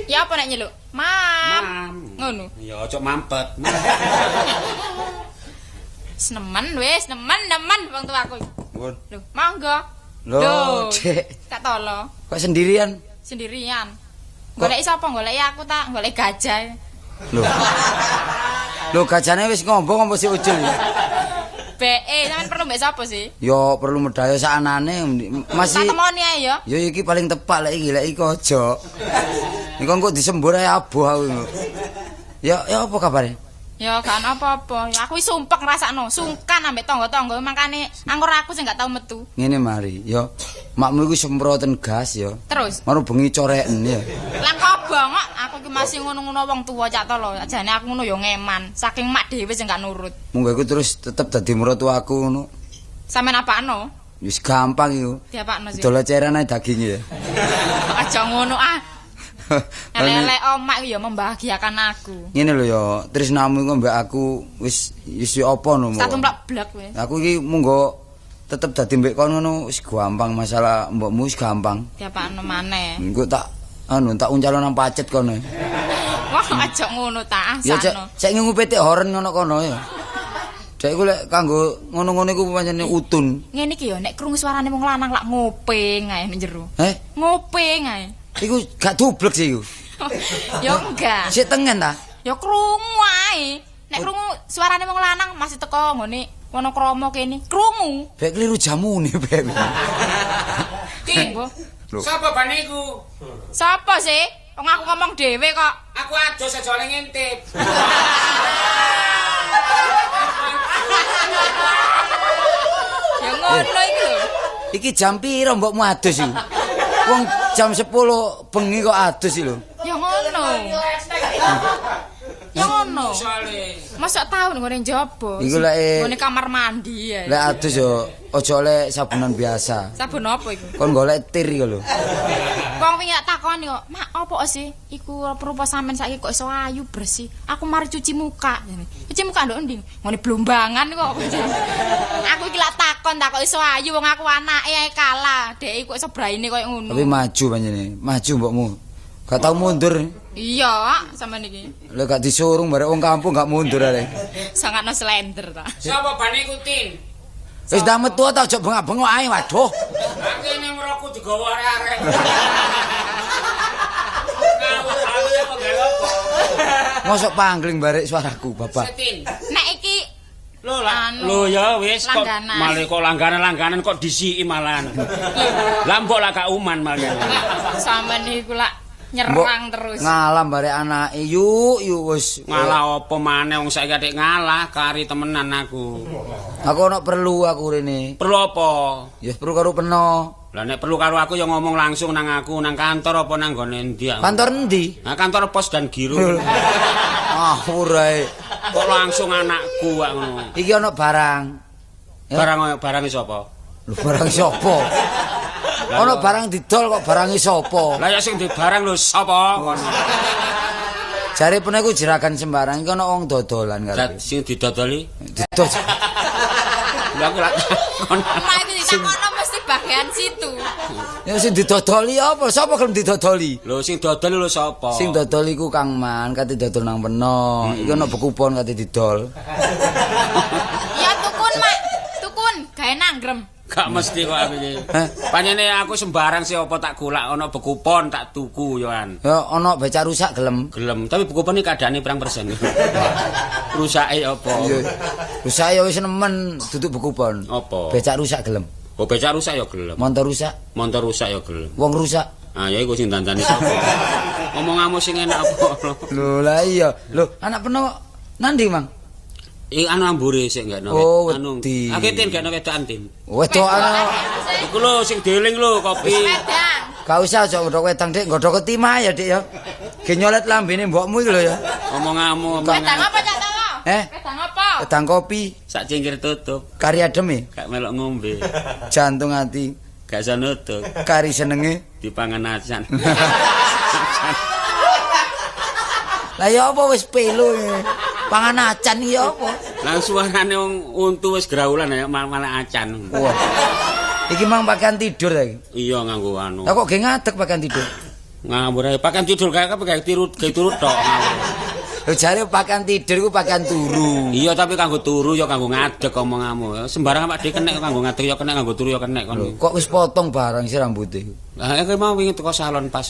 Ya apa nek nyeluk? Mam. Ngono. Ya aja mampet. Senemen wis, nemen wong tuaku. Nuwun. Lho, monggo. Lho, Dik. Tak tolo. Kok sendirian? Sendirian. Goleki sapa? Goleki aku tak goleki gajah. Lho. Lho gajane wis ngombong apa sik ucul? Beke, sampean perlu mbek sapa sih? Ya perlu medaya sakanane masih. Tak temoni ae ya. Ya iki paling tepak lek iki, lek iki aja. Iku engko disembur ae abuh aku. Ya ya apa kabare? Ya gak ana apa-apa. Ya aku wis sumpek ngrasakno, sungkan ambek tangga-tangga mangkane angkur aku sing gak tau metu. Ngene mari, ya. Makmu iku semproten gas ya. Terus maru bengi coreken ya. Lan kobong kok aku iki masih ngono-ngono wong tuwa cak to lho. Jane aku ngono ya ngeman. Saking mak dhewe sing gak nurut. Munggo iku terus tetep dadi mertuaku ngono. Sampeyan apakno? Wis gampang iku. Diapakno sih? Dol cairan ae daginge ya. Aja ngono ah. Elek-elek omak ya membahagiakan aku. Ngene lho ya, tresnamu iku mbek aku wis wis apa no. Satu mlek-blek wis. Aku iki munggo tetep dadi mbek kon ngono wis gampang masalah mbokmu wis gampang. Diapakno maneh. Engko tak anu tak uncalo nang pacet kono. Wah, aja ngono ta, Ya cek sakno. cek ngingu pitik horen ngono kono ya. Dek iku lek kanggo ngono-ngono iku pancene utun. Ngene iki ya nek krungu suarane wong lanang lak ngopeng ae ning jero. Eh, Ngopeng ae. iku gak dublek sih iku. Ya enggak. Sik tengen ta? Ya krungu ae. Nek krungu suarane wong lanang masih teko nggone Wonokromo kene. Krungu. Bek kliru jamune bek. Tin. Lho. Sapa bane iku? Sapa sih? Wong aku ngomong dhewe kok. Aku adus aja oleh ngintip. Ya ngono iki lho. Iki jam piro mbokmu adus iku? Wong jam 10 bengi kok adus iki lho. Ya ngono. Ya ngono. Mosok tau nggone njaba. Iku lek nggone kamar mandi ya. Lek adus yo aja oleh sabunan biasa. Sabun apa iku? Kon golek tir iku lho. Wong wingi tak takoni kok, "Mak, opo sih iku rupa sampean saiki kok iso ayu bersih? Aku mari cuci muka." Cuci muka nduk endi? Nggone blombangan kok. Aku iki lak takon tak kok iso ayu wong aku anake ae kalah. Dek kok iso braine koyo ngono. Tapi maju panjenengan, maju mbokmu. Gak tau mundur. Iya, sampean iki. Lha gak disurung barek wong kampung gak mundur arek. Sangatno slender ta. Sapa bane iku, Tin? Wis ndang metu ta aja bengak-bengok ae, waduh. Lah kene mroku digawa arek-arek. Ngawur aku apa gawe apa? Mosok pangling barek suaraku, Bapak. Setin. Nek iki lho lah, Anu, lho ya wis kok malah kok langganan-langganan kok disiki malahan. Lah mbok lah gak uman malah. Sampeyan iku lak nyerang terus. Ngalah barek anake yuk yuk wis. Ngalah apa maneh wong saiki atik ngalah kari temenan aku. Aku ono perlu aku rene. Perlu apa? Ya perlu karo peno. Lah nek perlu karo aku ya ngomong langsung nang aku nang kantor apa nang nggone endi aku. Kantor endi? Nah kantor pos dan giro. Ah ora. Kok langsung anakku kok ngono. Iki ono barang. Ya? Barang barange sapa? Lho barang sapa? Ono barang didol kok barange sapa? Lah ya sing di barang lho sapa kono. Jare peno iku jeragan sembarang iki ono wong dodolan karo. Sing didodoli? Didol. Lah aku lak takon. Mak iki ditakono mesti bagian situ. Ya sing didodoli apa? Sapa gelem didodoli? Lho sing dodol lho sapa? Sing dodol iku Kang Man, kate dodol nang peno. Iku ono bekupon kate didol. Ya tukun, Mak. Tukun, gawe nanggrem. Gak mesti kok aku iki. Panjene aku sembarang sih apa tak golak ana bekupon tak tuku yo an. Ya ana becak rusak gelem. Gelem, tapi bekupon iki keadaane pirang persen. Rusake apa? Iya. Rusake ya wis nemen duduk bekupon. Apa? Becak rusak gelem. Oh becak rusak ya gelem. Montor rusak? Montor rusak ya gelem. Wong rusak? Ah ya iku sing dandani sapa? Omonganmu sing enak apa? Lho lah iya. Lho anak peno nandi, Mang? Iki anu ambure sik gak ono. Oh, anu. wedi. Aku tin gak ono wedokan tin. Wedokan. Iku lho sing dieling lho kopi. Wedang. Gak usah aja godhok wedang, Dik. Godhok ketimah ya, Dik ya. Ge nyolet lambene mbokmu iki lho ya. Omonganmu, Wedang omongan. apa Cak Towo? Eh? Wedang apa? Wedang kopi. Sak cingkir tutup, Kari adem e. gak melok ngombe. Jantung ati. Gak iso nutup, Kari senenge. dipangan acan. Lah ya apa wis pelo iki? Pangan acan iki apa? Lah suarane wong untu wis graulan ya malah acan. Wah. Iki mang pakaian tidur ta iki. Iya nganggo anu. Lah kok ge ngadeg pakaian tidur? Ngawur ae pakaian tidur kae gawe tiru gawe turu tok. Lho jare pakaian tidur iku pakaian turu. Iya tapi kanggo turu ya kanggo ngadeg omonganmu. Sembarang awak dhewe kenek kanggo ngadeg ya kenek kanggo turu ya kenek kon. Kok wis potong barang sih rambute? Lah iki mau wingi teko salon pas.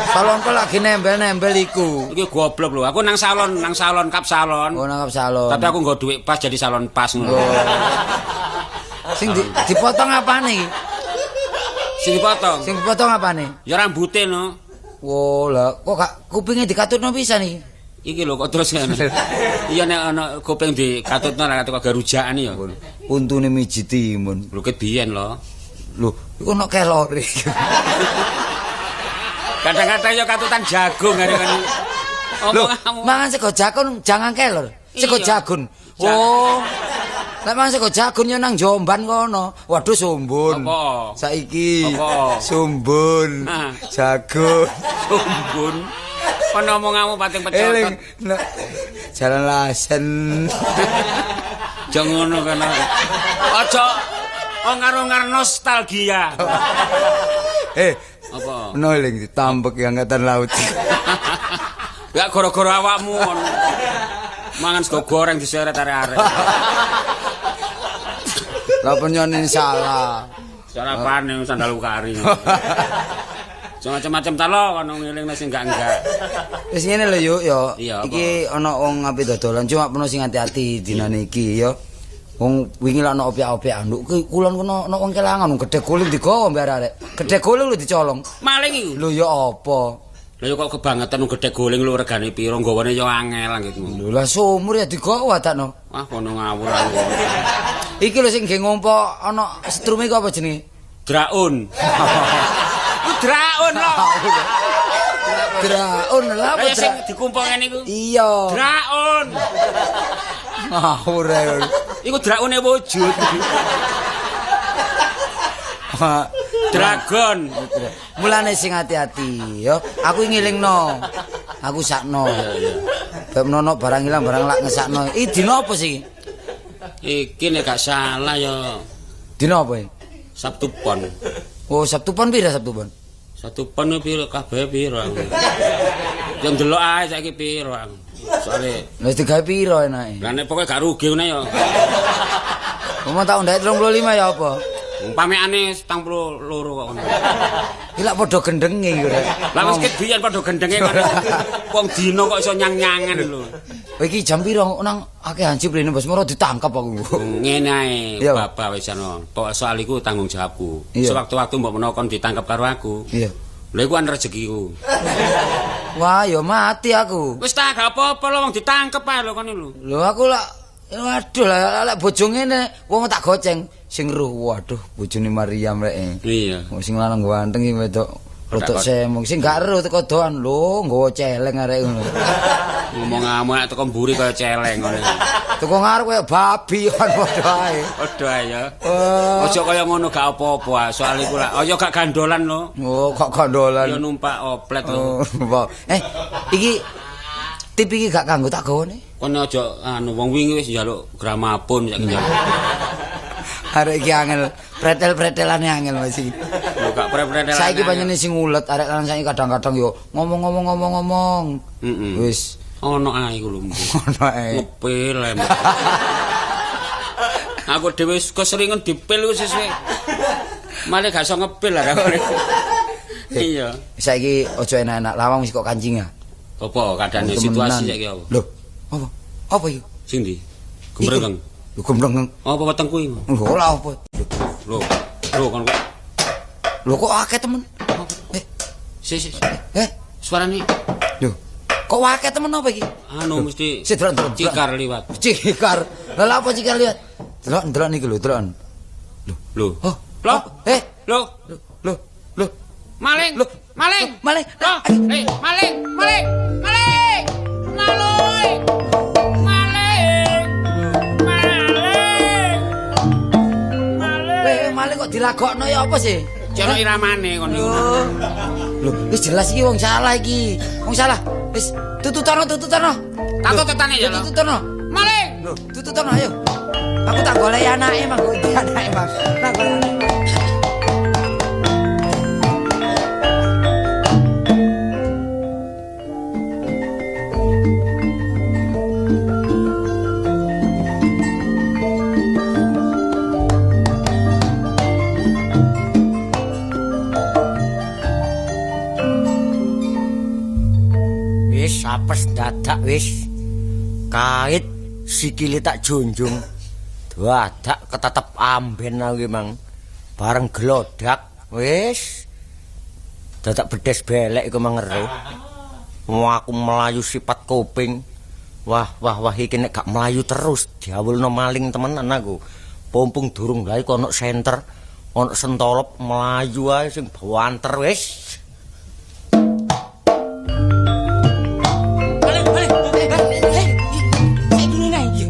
Salon kok lagi nembel-nembel iku. Iki goblok lho. Aku nang salon, kap salon. Oh, nang kap salon. Tapi aku nggo dhuwit pas jadi salon pas ngono. Oh. Sing dipotong apane iki? Sing dipotong. Sing dipotong apane? Ya rambute no. Wo, lah kok gak kupinge dikatutno pisan iki? Iki lho kok terus ngene. Iya nek ana kuping dikatutno lah kok garujakan ya. Untune mijiti mun. Lho ket biyen lho. Lho, iku ono kelore. Kadang-kadang ya katutan jagung ngene kan. Lho, mangan sego jagung jangan kelor. Sego jagung. Oh. Nek mangan sego jagung ya nang Jombang kono. Waduh sumbun. Apa? Saiki. Apa? Sumbun. Jagung. Sumbun. Kon omonganmu pating pecotot. Jalan Lasen. Aja ngono kono. Aja ongar-ongar nostalgia. Apa? Ono eling ditambek angkatan laut. Gak gara-gara awakmu ngono. Mangan sego goreng diseret arek-arek. Lah penyone salah. Salah apane sandal kari. Macam-macam ta lho kono ngeling sing enggak-enggak. Wis ngene lho yuk ya. Iki ana wong ape dodolan cuma peno sing ati-ati dinane iki ya. Wong wingi lak ana opyak-opyak nduk kulon kono ana wong kelangan gedhe guling digawa mbek arek. Gedhe guling lho dicolong. Maling iku. Lho ya apa? Lha ya kok kebangetan gedhe guling lho regane pira nggawane ya angel gitu. Lho lah sumur ya digawa takno. Wah kono ngawur aku. Iki lho sing nggih ngompo ana setrume iku apa jenenge? Draun. Ku draun lho. Draun lha apa sing dikumpul ngene iku? Iya. Draun. Ngawur ae. Iku draune wujud. Dragon. Mulane sing ati-ati ya. Aku ngelingno. Aku sakno. Bab nono barang ilang barang lak ngesakno. Iki dina apa sih? Iki nek gak salah ya. Dina apa iki? Sabtu Pon. Oh, Sabtu Pon pira Sabtu Pon? Sabtu Pon pira kabeh pira aku. Ya ndelok ae saiki pira aku. Soale wis digawe pira enake? Lah nek pokoke gak rugi ngene ya. Ngomong tak undake 35 ya apa? Pamekane 72 kok ngono. Iki lak padha gendenge iku rek. Lah wis ket biyen padha gendenge kok. Wong dina kok iso nyang-nyangan lho. Iki jam pira nang akeh hansip rene Bos Moro ditangkap aku. Ngene ae bapak wis ana. Pokok soal iku tanggung jawabku. Sewaktu-waktu mbok menawa kon ditangkap karo aku. Iya. Lha iku an rezekiku. Wah, ya mati aku. Wis ta gak apa-apa lho wong ditangkep ae lho kon lho. Lho aku lak waduh lah lek bojo ngene wong tak goceng sing ruh waduh bojone Mariam rek. Iya. Wong sing lanang ganteng sing wedok rodok semong sing gak ero teko doan lho nggawa celeng arek ngono. Ngomong ngamuk nek teko mburi kaya celeng ngono. Teko ngarep kaya babi kan padha ae. Padha ae ya. Aja kaya ngono gak apa-apa soal iku lak. Aja gak gandolan lho. Oh, gak gandolan. Ya numpak oplet lho. Iki tip iki gak kanggo tak gawane. Kon aja anu wong wingi wis njaluk gramafon saiki njaluk. Arek iki angel, pretel-pretelane angel Mas iki. Lho gak pre-pretelane. Saiki panjenengan sing ulet arek lanang saiki kadang-kadang yo ngomong-ngomong-ngomong-ngomong. Heeh. Wis ono ae iku lho. Ono ae. Ngepil ae. Aku dhewe keseringan dipil iku sesuk. Malah gak iso ngepil lah aku. Iya. Saiki aja enak-enak lawang wis kok kancing ah. Apa kadane situasi saiki apa? Lho, apa? Apa iki? Sing ndi? Gembreng. Lho gembreng. Apa wetengku iki? Lho lha apa? Lho, lho kon kok. Lho kok akeh temen? Sik sik. Suarane. Lho, kok akeh temen apa iki? Anu mesti sik delok cikar liwat. Cikar. Lha lha apa cikar liwat? Delok-delok niki lho, delok. Lho. Lho. Oh, lho. Lho. Lho. Lho. Maling. Lho. Maling. Maling. Lho. Maling. Maling. Maling. Maling. Maling. Maling. Maling. Maling kok dilagokno ya apa sih? Cara iramane kon niku. Lho, wis jelas iki wong salah iki. Wong salah. Wis tututono, tututono. Tak tututane ya lho. Tututono. Maling. Lho, tututono ayo. Aku tak golek anake, Mang. Golek anake, Mang. Tak golek anake. Apes dadak wis. Kait sikile tak junjung. Dadak ketetep amben aku mang. Bareng glodak wis. Dadak bedes belek iku mangeruh. Wah, aku melayu sifat kuping. Wah, wah, wah iki nek gak melayu terus diawulno maling temenan aku. Pompong durung lha iku ana senter, ana sentolop melayu ae sing banter wis.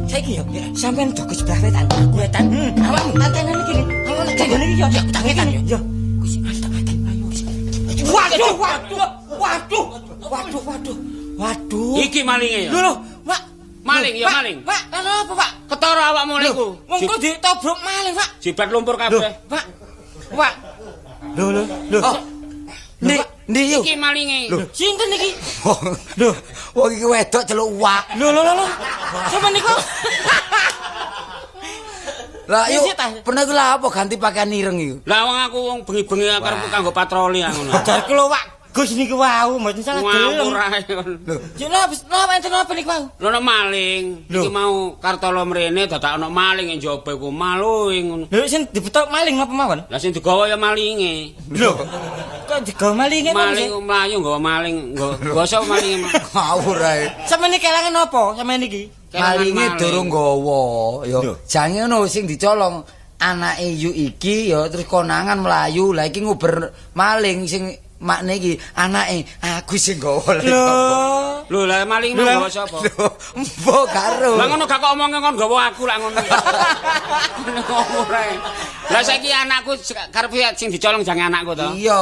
Saiki yo sampean jaga sebelah wetan, aku wetan. Awakmu tantenan iki. Awakmu tantenan iki yo, tantenan yo. Waduh, waduh, waduh, waduh, waduh, waduh. Iki malinge ya. Lho, Pak. Maling ya maling. Pak, lha apa, Pak? Ketara awakmu niku. Wong kok ditobrok maling, Pak. Jibat lumpur kabeh. Pak. Pak. Lho, lho, lho. Ndi yo? Iki malinge. Lho, sinten iki? Lho, wong iki wedok celuk wak. Lho, lho, lho. Sampeyan niku. Lah yo, pernah iku lha apa ganti pakaian ireng iku? Lah wong aku wong bengi-bengi karepku kanggo patroli ngono. Jarku lho, Pak. Gus niku wau mboten salah deleng. Ngawur ae kon. Lho, yo napa enten napa niku wau? Lho ana maling. Iki mau Kartolo mrene dadak ana maling ing njaba iku malu ngono. Lho sing dibetok maling napa mawon? Lah sing digawa ya malinge. Lho. Kok digawa malinge napa? Maling mlayu nggawa maling, nggawa malinge. Ngawur ae. Sampeyan iki kelangan napa sampeyan iki? Malinge durung nggawa ya. Jange ngono sing dicolong anake yu iki ya terus konangan mlayu. Lah iki nguber maling sing makne iki anake aku sing nggawa. Lho, lho lah maling mau nggawa sapa? Mbok karo. Lah ngono gak kok omonge kon nggawa aku lak ngono. Ngono ae. Lah saiki anakku karepe sing dicolong jange anakku to. Iya.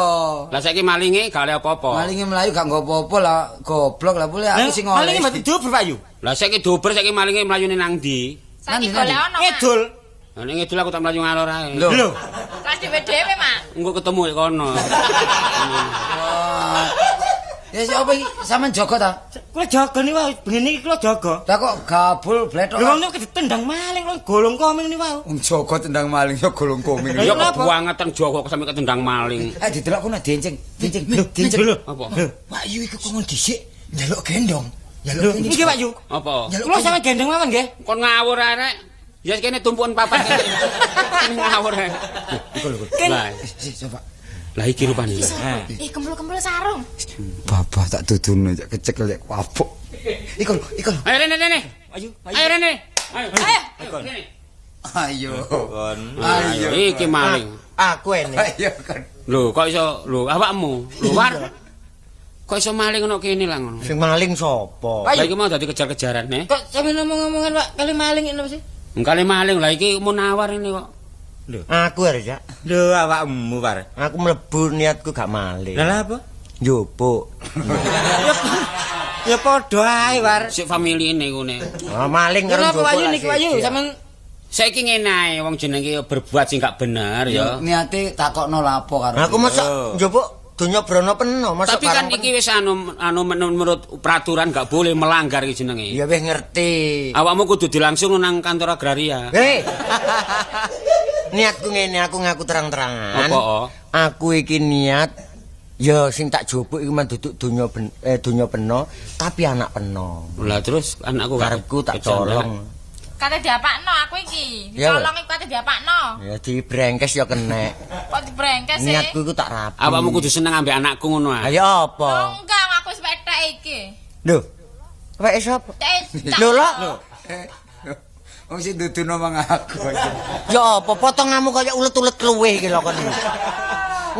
Lah saiki malinge gak oleh apa-apa. Malinge mlayu gak nggawa apa-apa lah goblok lah boleh aku sing oleh. Malinge mati duber Pak Yu. Lah saiki duber saiki malinge mlayune nang ndi? Saiki golek ono. Ngidul. Lah nek ngidul aku tak mlayu ngalor ae. Lho. Lah dhewe-dhewe, Mak. Engko ketemu e kono. Wah. Ya sapa iki sampean jaga ta? Kula jaga niku wae, bengi niki kula jaga. Lah kok gabul blethok. Lho wong niku ditendang maling lho golong koming niku wae. Wong jaga tendang maling ya golong koming. Ya kok bangetan jaga kok sampe ketendang maling. Eh didelok kono diencing, diencing, diencing. Apa? Pak Yu iku kok dhisik njaluk gendong. Njaluk kene. Iki Pak Yu. Apa? Kula sampean gendong mawon nggih. Kon ngawur arek. Ya kene tumpukan papat kene. Ngawur ae. Iku lho. Lah, coba. Lah iki rupane. Ih, kempul-kempul sarung. Babah tak duduno cek kecekel cek wabuk. Iku lho, iku lho. Ayo rene rene. Ayo, ayo rene. Ayo. Ayo. Ayo. Ayo. Iki maling. Aku ene. Ayo kon. Lho, kok iso lho awakmu? Lho war. Kok iso maling ono kene lah ngono. Sing maling sapa? Lah iki mau dadi kejar-kejaran ne. Kok sampeyan ngomong-ngomongan Pak, kali maling ini apa sih? Kali maling lah iki munawar ini kok. Lho, aku arek ya. Lho awakmu war. Aku mlebu niatku gak maling. Lah lha apa? Njupuk. Ya padha ae war. Sik familine ngene. Ah maling karo njupuk. Napa Yu niku Ayu sampean saiki ngene ae wong jenenge berbuat sing gak bener ya. Niate takokno lapo karo. Aku mosok njupuk donya brana peno masuk. Tapi kan iki wis anu menurut peraturan gak boleh melanggar iki jenenge. Ya wis ngerti. Awakmu kudu dilangsung nang kantor agraria. Hei. Niatku ngene, aku ngaku terang-terangan. Apa? Aku iki niat ya sing tak jupuk iku mah duduk donya donya peno, tapi anak peno. Lah terus anakku karepku tak colong. Kate diapakno aku iki. Dicolong iku kate diapakno. Ya dibrengkes ya kenek. Kok dibrengkes sih? Niatku iku tak rapi. Awakmu kudu seneng ambek anakku ngono ah. Ha ya apa? Oh, enggak, aku wis petek iki. Lho. Weke sapa? Lho lho. Wong sing duduno mang aku. Ya apa potonganmu kaya ulet-ulet luwih iki lho kon.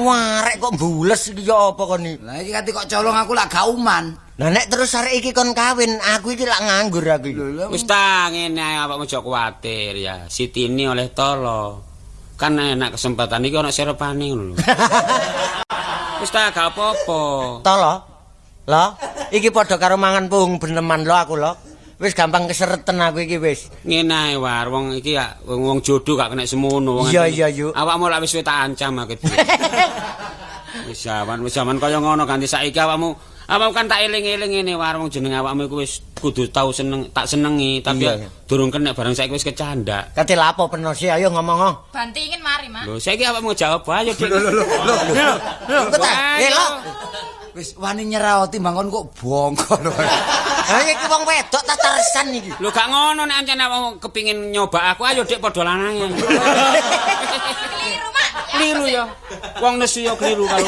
Warek kok mbules iki ya apa kon iki? Lah iki kate kok colong aku lak gak uman. Lah nek terus arek iki kon kawin, aku iki lak nganggur aku iki. Wis ta ngene ae awakmu aja kuwatir ya. Sitini oleh tolo. Kan enak kesempatan iki ana serepane ngono lho. Wis ta gak apa-apa. Tolo. Lho, iki padha karo mangan pung beneman lho aku lho. Wis gampang kesereten aku iki wis. Ngene ae war, wong iki ya wong jodoh gak kena semono wong. Iya iya yuk. Awakmu lak wis tak ancam aku. Wis jaman kaya ngono ganti saiki awakmu. Awakmu kan tak eling-eling ngene war, wong jeneng awakmu iku wis kudu tau seneng, tak senengi, tapi iya. Durung kena bareng saiki wis kecandak. Kate lapo peno sih ayo ngomong. Bantingin mari, Mak. Lho, saiki awakmu jawab ayo. Lho lho lho. Lho, lho. Wis wani nyerah timbang kon kok bongko lho. Ha iki wong wedok ta tarsan iki. Lho gak ngono nek ancen awakmu kepingin nyoba aku ayo Dik padha lanange. Keliru, Mak. Keliru ya. Wong nesu ya keliru kalau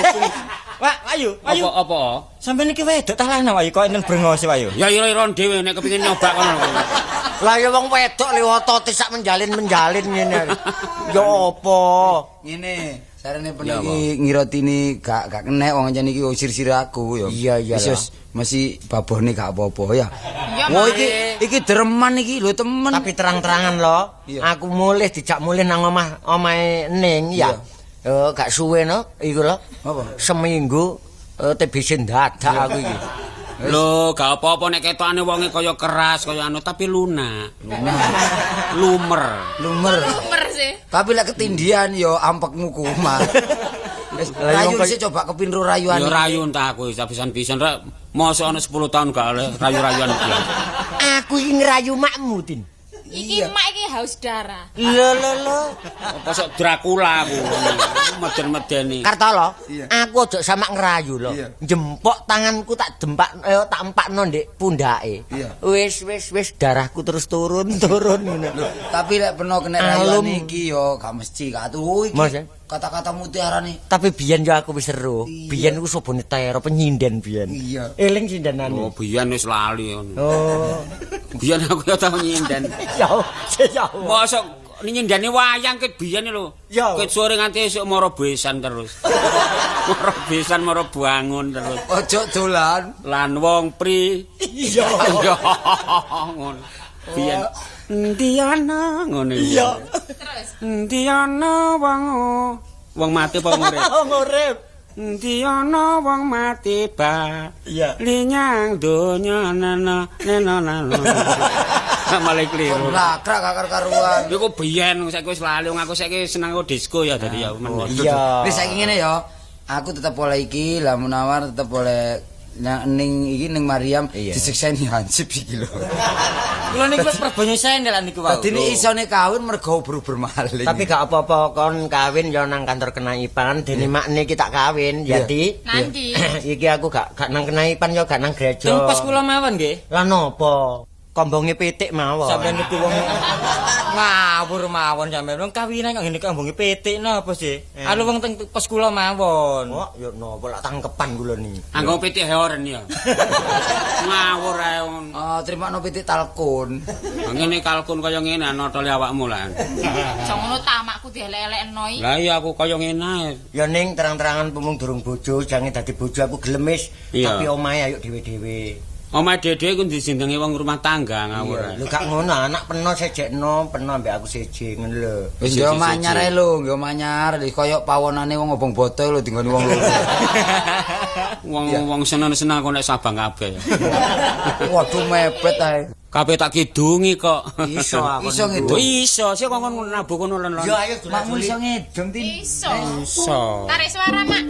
Wak, ayo, ayo. Apa-apa? Sampeyan iki wedok ta lanang Wak kok enten brengose Wak yo. Ya ira-ira dhewe nek kepingin nyoba kono. Lah ya wong wedok li otote sak menjalin-menjalin ngene. Ya apa? Ngene, sarene peniki ngirotini gak kenek wong ancen iki sir-sir aku ya. Iya, iya. Wis mesti babone gak apa-apa ya. Iya, Wah iki dreman iki lho temen. Tapi terang-terangan lho, aku mulih dijak mulih nang omah omahe Ning ya. Gak suwe no, iku lho. Apa? Seminggu TBC ndadak aku iki. Lho, gak apa-apa nek ketokane wonge kaya keras kaya anu tapi lunak. Lumer. Lumer. Lumer sih. Tapi lek ketindian yo ampekmu kumat. Wis rayu sih coba kepinru rayuan. Yo rayu entah aku wis pisan-pisan rek mosok ana 10 tahun gak oleh rayu-rayuan iki. Aku iki ngrayu makmu, Tin. Iki mak iki haus darah. Lho lho lho. Apa sok Dracula aku. Meden-medeni. Kartolo, aku aja sama ngrayu lho. Jempok tanganku tak dempak tak empakno ndek pundake. Wis wis wis darahku terus turun-turun ngono. Lho, tapi lek peno kena rayuan iki yo gak mesti gak tuh iki. Kata-kata mutiara nih. Tapi biyen yo aku wis seru. Biyen iku sobone tero penyinden biyen. Iya. Eling sindenane. Oh, biyen wis lali ngono. Oh. Biyen aku yo tau nyinden. Ya, ya. Mosok nyindene wayang ket biyen lho. Ket sore nganti esuk moro besan terus. Moro besan moro bangun terus. Ojo dolan lan wong pri. Iya. Ngono. Biyen endi ana ngono. Iya. Terus endi ana wong wong mati apa wong urip? Wong urip. Endi ana wong mati ba. Iya. Linyang donya nana nena nana. Malah keliru. Lakrak gak karuan. Iku biyen saiki wis lali wong aku saiki seneng disco ya dadi ya. Iya. Wis saiki ngene ya. Aku tetep oleh iki, lah Munawar tetep oleh ning iki ning Mariam disekseni hansip iki lho. Kula niku perboyo sendel niku wae. Dadi isone kawin mergo uber-uber maling. Tapi gak apa-apa kon kawin ya nang kantor kenaipan dene makne iki tak kawin ya Ti. Nanti. Iki aku gak nang kenaipan ya gak nang gereja. Teng pos kula mawon nggih. Lah napa? Kombonge pitik mawon. Sampeyan niku wong ngawur mawon sampeyan wong kawinan kok ngene kombonge pitik napa sih? Anu wong teng pos kula mawon. Kok ya napa lak tangkepan kula niki. Anggo pitik heoren ya. Ngawur ae ngono. Oh, trimano pitik talkun. Ngene kalkun kaya ngene notole awakmu lah. Aja ngono ta makku dielek-elekno iki. Lah iya aku kaya ngene ae. Ya ning terang-terangan pemung durung bojo, jange dadi bojo aku gelemis, tapi omahe ayo dhewe-dhewe. Omahe dhewe ku dijenenge wong rumah tangga ngawur. Lho gak ngono, anak peno sejekno, peno ambek aku seje ngono lho. Wis yo manyar ae lho, yo manyar kaya pawonane wong obong boto lho dinggoni wong loro. Wong-wong seneng-seneng aku nek Sabang kabeh. Waduh mepet ae. Kabeh tak kidungi kok. Iso aku. Iso ngidung. Iso, sik kok kon nabuh kono lon. Yo ayo makmu iso ngidung Tin. Iso. Iso. Tarik suara, Mak.